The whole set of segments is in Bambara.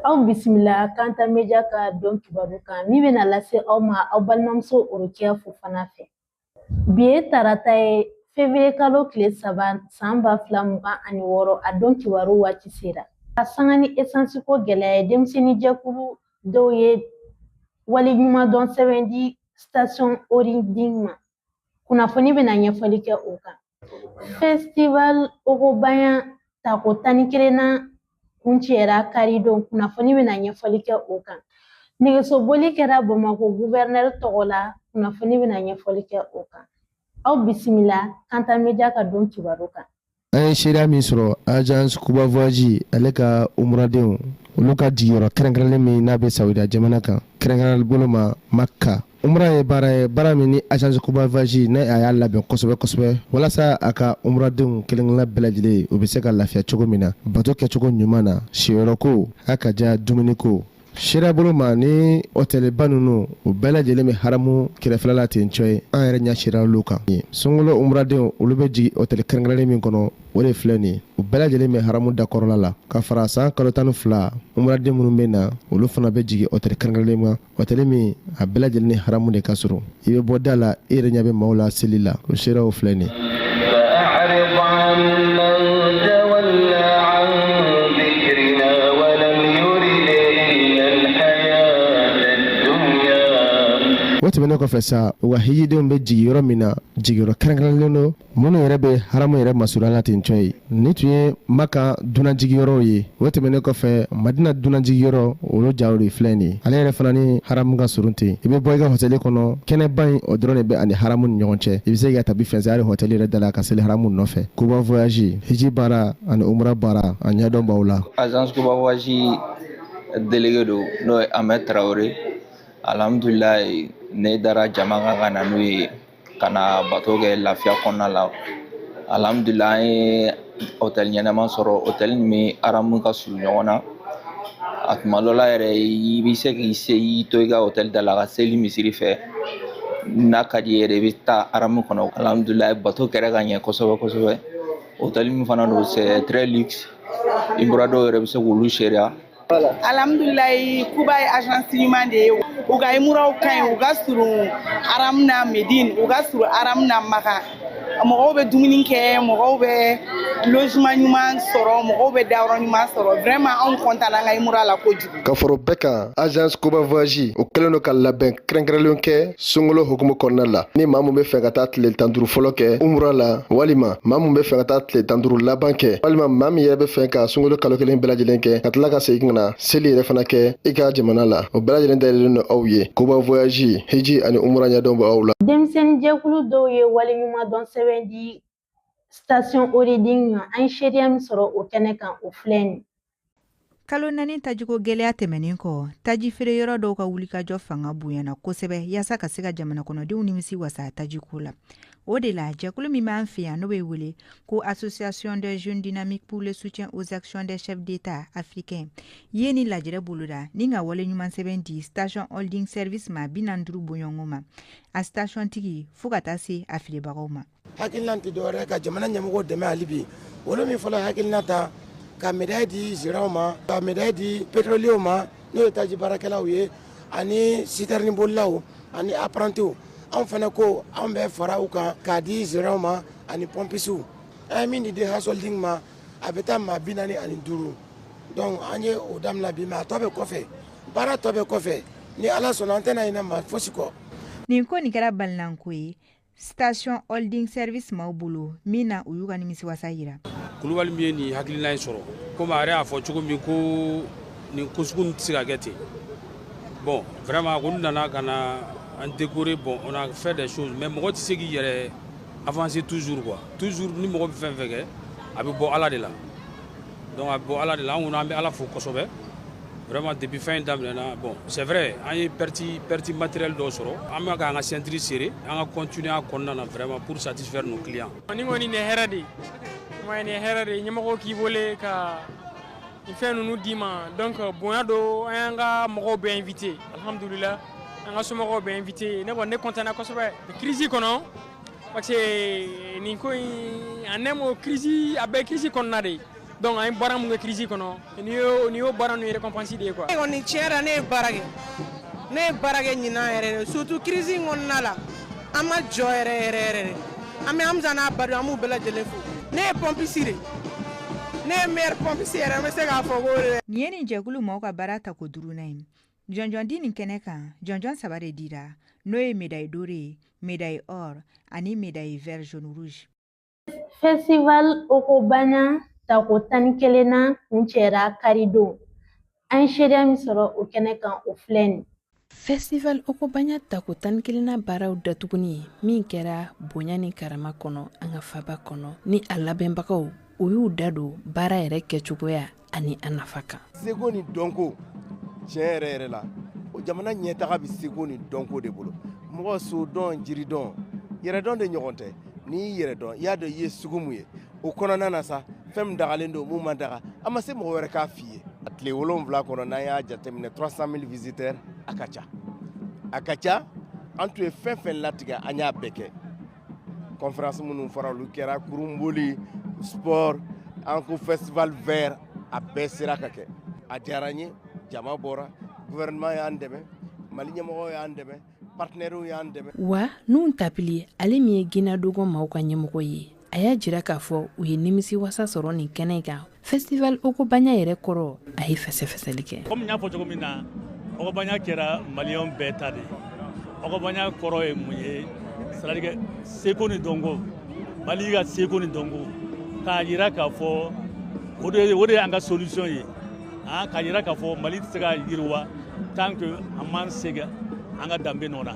Aw bisimila Kanta Media ka don kibaru kan min bɛna lase aw ma aw balimamuso Orokiya Fofana fɛ. Bi ye tarata ye, février kalo tile 3, san 2026. A don kibaru waati sera. Ka sanga ni esansi ko gɛlɛya ye, denmisɛnnin jɛkulu dɔw ye waleɲumandɔn sɛbɛn di Station Holding ma. Kunnafoni bɛna ɲɛfɔli kɛ o kan. Festival Ogobanya tako 11nan kuncɛra karidon. Kunnafoni bɛna ɲɛfɔli kɛ o kan. Nɛgɛsoboli kɛra Bamakɔ gouverneur tɔgɔ la. Kunnafoni bɛna ɲɛfɔli kɛ o kan. Aw bisimila Kanta Media ka don kibaru kan. An ye seereya min sɔrɔ, Agence Kuba Voyage, ale ka umuradenw, olu ka jigiyɔrɔ kɛrɛnkɛrɛnlen min n'a bɛ Saudiya jamana kan, kɛrɛnkɛrɛnnenya bolo ma Maka, umra ye baara ye, baara min ni Agence Kuba Voyage n'a a y'a labɛn kosɛbɛ kosɛbɛ walasa a ka umuradenw kelenkelenna bɛɛ lajɛlen, u bɛ se ka lafiya cogo min na, bato kɛcogo ɲuman na, siyɔrɔ ko a ka diya, dumuni ko. Seereya bolo ma ni hôtelba ninnu, u bɛɛ lajɛlen bɛ haramu kɛrɛfɛla la ten cɔ ye. An yɛrɛ ɲɛ sera olu kan. Sunkalo umuradenw, olu bɛ jigin hôtel kɛrɛnkɛrɛnnen min kɔnɔ, o de filɛ nin ye. U bɛɛ lajɛlen bɛ haramu dakɔrɔla la. Ka fara san kalo 12 umuraden minnu bɛ na, olu fana bɛ jigin hôtel kɛrɛnkɛrɛnnen ma, hôtel min a bɛɛ lajɛlen ni haramu de ka surun. I bɛ bɔ da la, i yɛrɛ ɲɛ bɛ maaw la seli la. O seereyaw filɛ nin ye. فأعرض عمن تولى عن ذكرنا ولم يرد إلا الحياة الدنيا. O tɛmɛnen kɔfɛ sa, u ka hijidenw bɛ jigin yɔrɔ min na, jigiyɔrɔ kɛrɛnkɛrɛnlen don minnu yɛrɛ bɛ haramu yɛrɛ masurunya la ten cɔ ye. Nin tun ye Maka dunanjigiyɔrɔw ye. O tɛmɛnen kɔfɛ, Madina dunanjigiyɔrɔ, olu jaw de filɛ nin ye. Ale yɛrɛ fana ni haramu ka surun ten. I bɛ bɔ i ka hôtel kɔnɔ, kɛnɛba in, o dɔrɔn de bɛ ani haramu ni ɲɔgɔn cɛ. I bɛ se k'i ka tapis fɛnsɛ hali hôtel yɛrɛ da la ka seli haramu nɔfɛ. Kuba Voyage, hiji baara ani umra baara, a ɲɛdɔn b'aw la. Agence Kuba Voyage délégué don, n'o ye Ahmed Traoré. Alhamdulilayi, ne dara jama kan ka na n'u ye ka na bato kɛ lafiya kɔnɔna la. Alhamdulilayi, an ye hôtel ɲɛnama sɔrɔ, hôtel min bɛ haramu ka surun ɲɔgɔn na. A tuma dɔ la yɛrɛ, i bɛ se k'i se i to i ka hôtel da la ka seli misiri fɛ. N'a ka di i yɛrɛ, i bɛ taa haramu kɔnɔ. Alhamdulilayi, bato kɛra ka ɲɛ kosɛbɛ kosɛbɛ. Hôtel min fana don, c'est très luxe. I bɔra, dɔw yɛrɛ bɛ se k'olu seereya. Alhamdulilayi, Kuba ye agence ɲuman de ye. U ka imuraw ka ɲi, u ka surun haram na Medine, u ka surun haram na Maka. Mɔgɔw bɛ dumuni kɛ, mɔgɔw bɛ logement ɲuman sɔrɔ, mɔgɔw bɛ dayɔrɔ ɲuman sɔrɔ. Vraiment, anw content an ka imura la kojugu. Ka fara o bɛɛ kan, Agence Kuba Voyage, o kɛlen don ka labɛn kɛrɛnkɛrɛnlen kɛ sunkalo hukumu kɔnɔna la. Ni maa mun bɛ fɛ ka taa tile 15 fɔlɔ kɛ umura la, walima maa mun bɛ fɛ ka taa tile 15 laban kɛ, walima maa min yɛrɛ bɛ fɛ ka sunkalo kalo 1 bɛɛ lajɛlen kɛ ka tila ka segin ka na seli yɛrɛ fana kɛ i ka jamana la, o bɛɛ lajɛlen dayɛlɛlen don aw ye. Kuba Voyage, hiji ani umura ɲɛdɔn bɛ aw la. Denmisɛnnin jɛkulu dɔw ye waleɲumandɔn sɛbɛn di Station Holding ma. An ye seereya min sɔrɔ o kɛnɛ kan, o filɛ nin. Kalo 4 tajiko gɛlɛya tɛmɛnen kɔ, taji feere yɔrɔ dɔw ka wulikajɔ fanga bonyana kosɛbɛ yaasa ka se ka jamana kɔnɔdenw nimisi wasa tajiko la. O de la, jɛkulu min b'an fɛ yan, n'o bɛ wele ko Association des jeunes dynamiques pour le soutien aux actions des chefs d'État africains, ye ni lajɛrɛ boloda ni ka wale ɲuman sɛbɛn di Station Holding Service ma 45 bɔɲɔgɔnko ma, a station tigi fo ka taa se a feerebagaw ma. Hakilina tɛ dɔwɛrɛ ka jamana ɲɛmɔgɔ dɛmɛ hali bi. Olu min fɔlɔ hakilina ta ka médaille di gérants ma, ka médaille di pétroliers ma, n'o ye taji baarakɛlaw ye, ani citerne bolilaw ani apprentis, anw fana ko anw bɛ fara u kan k'a di gérants ma ani pompistes. An ye min di DH Holding ma, a bɛ taa maa 45. Donc an ye o daminɛ bi, mais a tɔ bɛ kɔfɛ, baara tɔ bɛ kɔfɛ. Ni Ala sɔnna, an tɛna ɲinɛ maa fosi kɔ. Nin ko nin kɛra balinanko ye Station Holding Service maaw bolo min na, u y'u ka nimisiwasa yira. Kulubali min ye nin hakilina in sɔrɔ, komi a yɛrɛ y'a fɔ cogo min ko nin ko sugu tɛ se ka kɛ ten. Bon, vraiment, a kɔni nana ka na an décorer. Bon, on a fait des choses, mais mɔgɔ tɛ se k'i yɛrɛ avancer toujours quoi, toujours. Ni mɔgɔ bɛ fɛn fɛn kɛ, a bɛ bɔ Ala de la. Donc a bɛ bɔ Ala de la. An kɔni, an bɛ Ala fo kosɛbɛ vraiment. Depuis fɛn in daminɛna, bon, c'est vrai, an ye perte matériel dɔw sɔrɔ. An bɛ k'an ka ceinture serrer, an ka continuer a kɔnɔna na vraiment pour satisfaire nos clients. Nin kɔni, nin ye hɛrɛ de ye, nin ye hɛrɛ de ye. Ɲɛmɔgɔw k'i wele ka nin fɛn ninnu d'i ma, donc bonya don. An y'an ka mɔgɔw bɛɛ invité, alhamdulillah, an ka somɔgɔw bɛɛ invité. Ne kɔni, ne content na kosɛbɛ crise kɔnɔ, parce que nin ko in, en un mot, crise, a bɛɛ crise kɔnɔna de ye. Donc an ye baara mun kɛ crise kɔnɔ, nin y'o baara ninnu récompense de ye quoi. Ne kɔni, tiɲɛ yɛrɛ, ne ye baara kɛ, ne ye baara kɛ ɲinan yɛrɛ de, surtout crise in kɔnɔna la. An ma jɔ yɛrɛ yɛrɛ yɛrɛ de. An bɛ Hamza n'a badenw, an b'u bɛɛ lajɛlen fo. Ne ye pompiste de, ne ye meilleur pompiste yɛrɛ, n bɛ se k'a fɔ k'o de. Nin ye nin jɛkulu maaw ka baara tako duurunan ye. Jɔnjɔn di nin kɛnɛ kan, jɔnjɔn saba de dira, n'o ye médaille dorée ye, médaille or ani médaille vert jaune rouge. Festival Okobana tako 11nan kuncɛra karidon. An ye seereya min sɔrɔ o kɛnɛ kan, o filɛ nin. Festival Okobanya tako 11nan baaraw datuguni min kɛra bonya ni karama kɔnɔ an ka faba kɔnɔ, ni a labɛnbagaw u y'u da don baara yɛrɛ kɛcogoya ani a nafa kan. Seko ni dɔnko, tiɲɛ yɛrɛ yɛrɛ la, o jamana ɲɛtaga bɛ seko ni dɔnko de bolo. Mɔgɔ so dɔn, jiri dɔn, yɛrɛ dɔn de ɲɔgɔn tɛ. N'i y'i yɛrɛ dɔn, i y'a dɔn i ye sugu mun ye o kɔnɔna na sa, fɛn min dagalen don, mun man daga, a ma se mɔgɔ wɛrɛ k'a f'i ye. A tile 7 kɔnɔ, n'an y'a jateminɛ, 300 000 visiteurs, a ka ca, a ka ca. An tun ye fɛn fɛn latigɛ, an y'a bɛɛ kɛ. Conférence minnu fɔra, olu kɛra, kurunboli, sport, an ko festival vert, a bɛɛ sera ka kɛ. A diyara n ye, jama bɔra, gouvernement y'an dɛmɛ, Mali ɲɛmɔgɔw y'an dɛmɛ, partenaires y'an dɛmɛ. Wa Nun Tapili, ale min ye Gina Dogon maaw ka ɲɛmɔgɔ ye, a y'a jira k'a fɔ u ye nimisi wasa sɔrɔ nin kɛnɛ kan. Festival Okobanya yɛrɛ kɔrɔ, a ye fɛsɛfɛsɛli kɛ. Komi n y'a fɔ cogo min na, Okobanya kɛra maliyɛnw bɛɛ ta de ye. Okobanya kɔrɔ ye mun ye? C'est à dire que seko ni dɔnko, Mali ka seko ni dɔnko, k'a yira k'a fɔ o de y'an ka solution ye, han, k'a yira k'a fɔ Mali tɛ se ka yiriwa tant que an m'an segin an ka danbe nɔ na.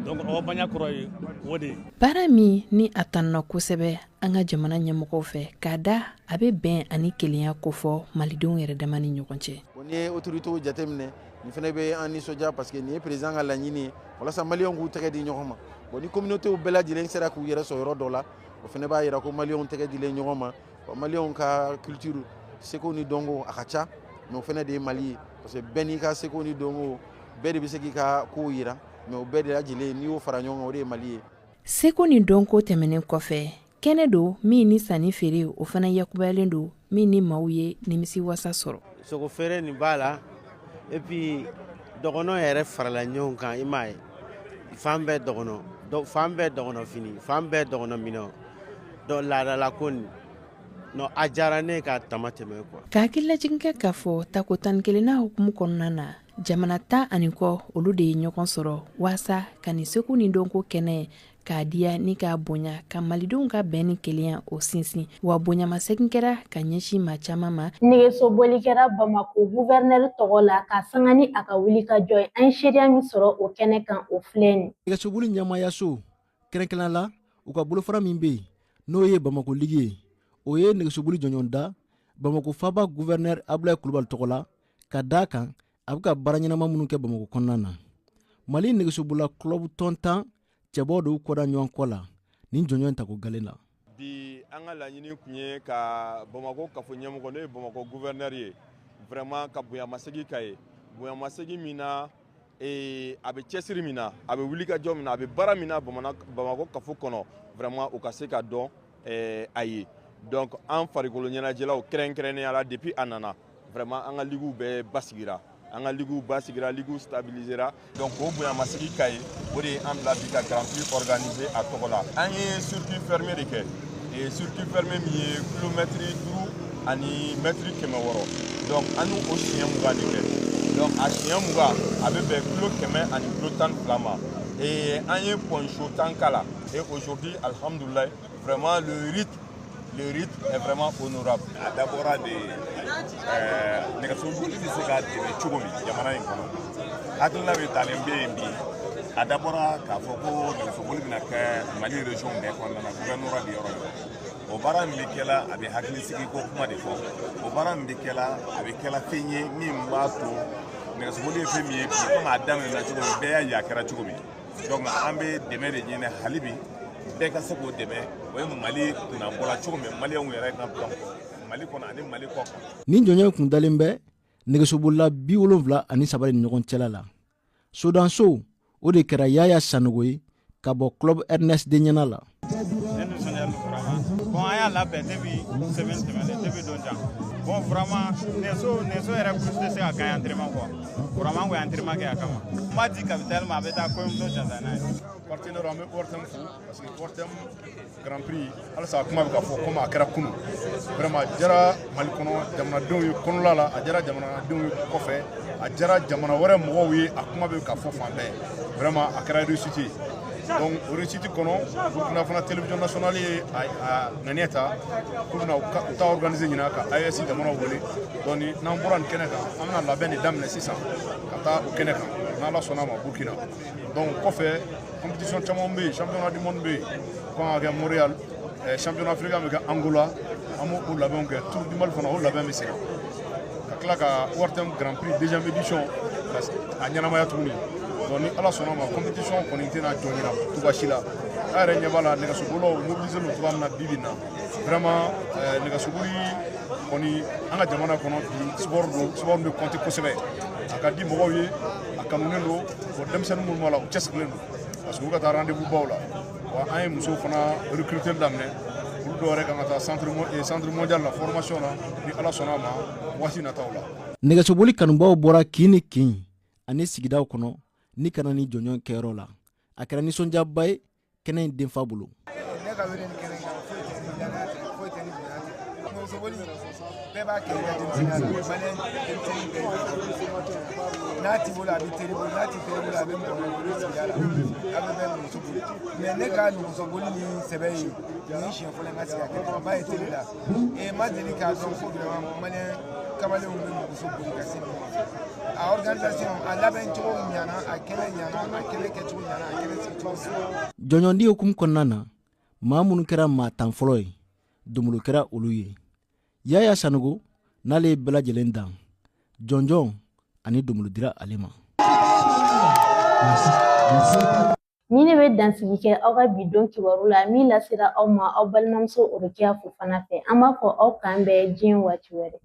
Donc Okobanya kɔrɔ ye o de ye. Baara min ni a tanuna kosɛbɛ an ka jamana ɲɛmɔgɔw fɛ, k'a da a bɛ bɛn ani kelenya kofɔ malidenw yɛrɛ dama ni ɲɔgɔn cɛ. N'i ye autorités jateminɛ, nin fana bɛ an nisɔndiya, parce que nin ye président ka laɲini ye walasa maliyɛnw k'u tɛgɛ di ɲɔgɔn ma. Bon, ni communauté bɛɛ lajɛlen sera k'u yɛrɛ sɔrɔ yɔrɔ dɔ la, o fana b'a yira ko maliyɛnw tɛgɛ dilen ɲɔgɔn ma. Maliyɛnw ka culture, seko ni dɔnko, a ka ca, mais o fana de ye Mali ye, parce que bɛɛ n'i ka seko ni dɔnko, bɛɛ de bɛ se k'i ka kow yira, mais o bɛɛ de lajɛlen, n'i y'o fara ɲɔgɔn kan, o de ye Mali ye. Seko ni dɔnko tɛmɛnen kɔfɛ, kɛnɛ don min ni sanni feere o fana yakubayalen don, min ni maaw ye nimisi wasa sɔrɔ. Sogo feere nin b'a la, et puis dɔgɔnɔ yɛrɛ farala ɲɔgɔn kan, i m'a ye, fan bɛɛ dɔgɔnɔ, fan bɛɛ dɔgɔnɔ fini, fan bɛɛ dɔgɔnɔ minɛn. Donc laadala ko nin non, a diyara ne ka tama tɛmɛ quoi. Ka hakililajigin kɛ k'a fɔ tako 11nan hukumu kɔnɔna na, jamana tan ani kɔ, olu de ye ɲɔgɔn sɔrɔ waasa ka nin seko ni dɔnko kɛnɛ k'a diya ni k'a bonya, ka malidenw ka bɛn ni kelenya o sinsin, wa bonyamasegin kɛra ka ɲɛsin maa caman ma. Nɛgɛsoboli kɛra Bamako guvɛrnɛri tɔgɔ la ka sanga ni a ka wulikajɔ ye. An ye seereya min sɔrɔ o kɛnɛ kan, o filɛ nin. Nɛgɛsoboli ɲɛmayaso, kɛrɛnkɛrɛnnenya la u ka bolofara min bɛ yen, n'o ye Bamako Ligi ye, o ye nɛgɛsoboli jɔnjɔn da Bamako faba guvɛrnɛri Abulayi Kulubali tɔgɔ la, ka d'a kan a bɛ ka baara ɲɛnama minnu kɛ Bamako kɔnɔna na. Mali nɛgɛsobolila club tɔn 10 cɛbɔ dɔw kɔda ɲɔgɔn kɔ la nin jɔnjɔn tako gale la. Bi, an ka laɲini tun ye ka Bamakɔ kafo ɲɛmɔgɔ, n'o ye Bamakɔ gouverneur ye, vraiment ka bonyamasegin k'a ye, bonyamasegin min na a bɛ cɛsiri min na, a bɛ wulikajɔ min na, a bɛ baara min na Bamakɔ kafo kɔnɔ, vraiment o ka se ka dɔn a ye. Donc an farikolo ɲɛnajɛlaw, kɛrɛnkɛrɛnnenya la, depuis a nana, vraiment an ka liguw bɛɛ basigira, an ka liguw basigira, liguw stabilisera. Donc o bonyamasegin k'a ye, o de ye an bila bi ka grand prix organiser a tɔgɔ la. An ye circuit fermé de kɛ, circuit fermé min ye kilomɛtiri 5 ani mɛtiri 600. Donc an y'o o siɲɛ 20 de kɛ. Donc a siɲɛ 20, a bɛ bɛn kilo 100 ani kilo 12 ma. An ye point chaud 10 k'a la et aujourd'hui, alhamdoulilah, vraiment le rythme est vraiment honorable. A dabɔra de nɛgɛsoboli bɛ se ka dɛmɛ cogo min jamana in kɔnɔ. Hakilina bɛ talen bɛ yen bi. A dabɔra k'a fɔ ko nɛgɛsoboli bɛna kɛ Mali région bɛɛ kɔnɔna na, gouvernorat bɛ yɔrɔ yɔrɔ. O baara min bɛ kɛla, a bɛ hakilisigi ko kuma de fɔ. O baara min bɛ kɛla, a bɛ kɛla fɛn ye min b'a to nɛgɛsoboli ye fɛn min ye bi, komi a daminɛna cogo min, bɛɛ y'a ye a kɛra cogo min. Donc an bɛ dɛmɛ de ɲini hali bi, bɛɛ ka se k'o dɛmɛ. O ye Mali kunnabɔla cogo min, maliyɛnw yɛrɛ ka dɔn Mali kɔnɔ ani Mali kɔ kan. Nin jɔnjɔn kun dalen bɛ nɛgɛsobolila 73 ni ɲɔgɔn cɛla la. Sodanso, o de kɛra Yaya Sanogo ye ka bɔ club Ernest de ɲɛna la. Ne nisɔndiyalen don vraiment. Bon, an y'a labɛn depuis semaine tɛmɛnen, depuis don jan. Bon, vraiment, nɛgɛso yɛrɛ course tɛ se ka gagner entraînement quoi. Vraiment, an kun ye entraînement kɛ a kama. N b'a di capitaine ma, a bɛ taa kɔɲɔmuso janta n'a ye. Partenaire, an bɛ ORTM fo parce que ORTM Grand Prix, halisa a kuma bɛ ka fɔ komi a kɛra kunun. Vraiment, a diyara Mali kɔnɔ jamanadenw ye kɔnɔla la, a diyara jamanadenw ye kɔfɛ, a diyara jamana wɛrɛ mɔgɔw ye, a kuma bɛ ka fɔ fan bɛɛ. Vraiment, a kɛra réussite ye. Donc o réussite kɔnɔ, Burkina fana télévision nationale ye a ŋaniya ta k'u bɛna u ta organiser ɲinan ka AES jamanaw wele. Donc n'an bɔra nin kɛnɛ kan, an bɛna labɛn de daminɛ sisan ka taa o kɛnɛ kan n'Ala sɔnna a ma Burkina. Donc kɔfɛ, compétition caman bɛ yen, championnat du monde bɛ yen, o kan ka kɛ Montréal, championnat africain bɛ kɛ Angola, an b'o labɛnw kɛ. Tour du Mali fana, o labɛn bɛ sen ka tila ka ORTM Grand Prix deuxième édition ka a ɲɛnamaya tuguni. Donc ni Ala sɔnna a ma, compétition kɔni tɛna jɔ ɲina cogoya si la. A yɛrɛ ɲɛ b'a la, nɛgɛsobolilaw mobilisé don cogoya min na bi bi in na. Vraiment, nɛgɛsoboli kɔni, an ka jamana kɔnɔ bi, sport don, sport bɛ compter kosɛbɛ. A ka di mɔgɔw ye, a kanunen don. Bon, denmisɛnnin minnu b'a la, u cɛsirilen don parce que u ka taa rendez-vous baw la. Wa an ye musow fana recruter daminɛ, olu dɔw yɛrɛ kan ka taa centre mondial la formation na ni Ala sɔnna a ma waati nataw la. Nɛgɛsoboli kanubaw bɔra kin ni kin ani sigidaw kɔnɔ ni kana ni jɔnjɔn kɛyɔrɔ la. A kɛra nisɔndiyaba ye kɛnɛ in denfa bolo. Ne ka wele ni kɛnɛ kan, foyi tɛ ni danaya tɛ, foyi tɛ ni bonya tɛ. Nɛgɛsoboli, bɛɛ b'a kɛ i ka denmisɛnninya la. Maliyɛn denmisɛnnin bɛɛ, n'a t'i bolo a bɛ teri bolo, n'a t'i teri bolo a bɛ mɔgɔ wɛrɛ bolo sigida la, a bɛ bɛn nɛgɛsoboli. Mais ne ka nɛgɛsoboli ni sɛbɛ ye, nin ye siɲɛ fɔlɔ n ka sigi a kɛnɛ kan, ba ye teli la. Et ma deli k'a dɔn ko vraiment maliyɛn kamalenw bɛ nɛgɛso boli ka se nin ma. A organisation, a labɛn cogo ɲana, a kɛnɛ ɲana, a kɛnɛ kɛcogo ɲana, a kɛnɛ sigicogo ɲana. Jɔnjɔndi hukumu kɔnɔna na, maa minnu kɛra maa 10 fɔlɔ ye, donbolo kɛra olu ye. Yaya Sanogo n'ale ye bɛɛ lajɛlen dan, jɔnjɔn ani donbolo dira ale ma. Ni ne bɛ dansigi kɛ aw ka bi don kibaru la min lasera aw ma aw balimamuso Orokiya Fofana fɛ, an b'a fɔ aw k'an bɛn diɲɛ waati wɛrɛ.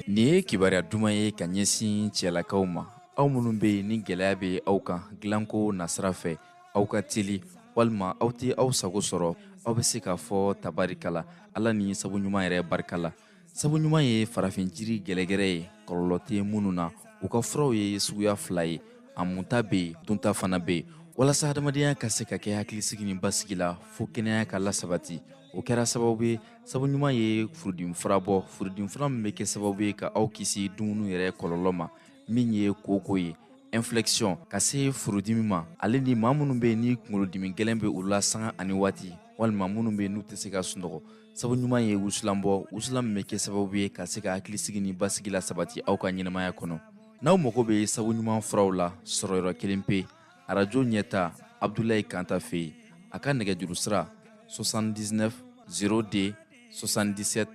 Nin ye kibaruya duman ye ka ɲɛsin cɛlakaw ma, aw minnu bɛ yen ni gɛlɛya bɛ aw kan dilanko nasira fɛ, aw ka teli walima aw tɛ aw sago sɔrɔ, aw bɛ se k'a fɔ tabarikala Ala ni sabu ɲuman yɛrɛ barika la. Sabu ɲuman ye farafin jiri gɛlɛgɛrɛ ye, kɔlɔlɔ tɛ minnu na. U ka furaw ye suguya 2 ye, a munta bɛ yen, dunta fana bɛ yen, walasa adamadenya ka se ka kɛ hakilisigi ni basigi la fo kɛnɛya ka lasabati. O kɛra sababu ye sabu ɲuman ye furudimi fura bɔ, furudimi fura min bɛ kɛ sababu ye ka aw kisi dumuni yɛrɛ kɔlɔlɔ ma, min ye koko ye, inflexion, ka se furudimi ma, ale ni maa minnu bɛ yen ni kunkolodimi gɛlɛn bɛ olu la sanga ani waati, walima minnu bɛ yen n'u tɛ se ka sunɔgɔ. Sabu ɲuman ye wusulan bɔ, wusulan min bɛ kɛ sababu ye ka se ka hakilisigi ni basigi la sabati aw ka ɲɛnamaya kɔnɔ. N'aw mago bɛ sabu ɲuman furaw la, sɔrɔ yɔrɔ kelen pe, arajo ɲɛta Abdoulaye Kanta fɛ yen. A ka nɛgɛjuru sira 79 02 77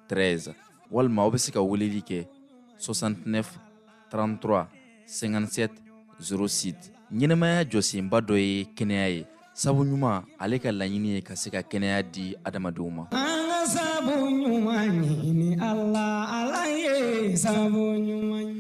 13, walima aw bɛ se ka weleli kɛ 69 33 57 06. Ɲɛnamaya jɔsenba dɔ ye kɛnɛya ye. Sabu ɲuman ale ka laɲini ye ka se ka kɛnɛya di adamadenw ma. An ka sabu ɲuman ɲini Ala, Ala ye sabu ɲuman.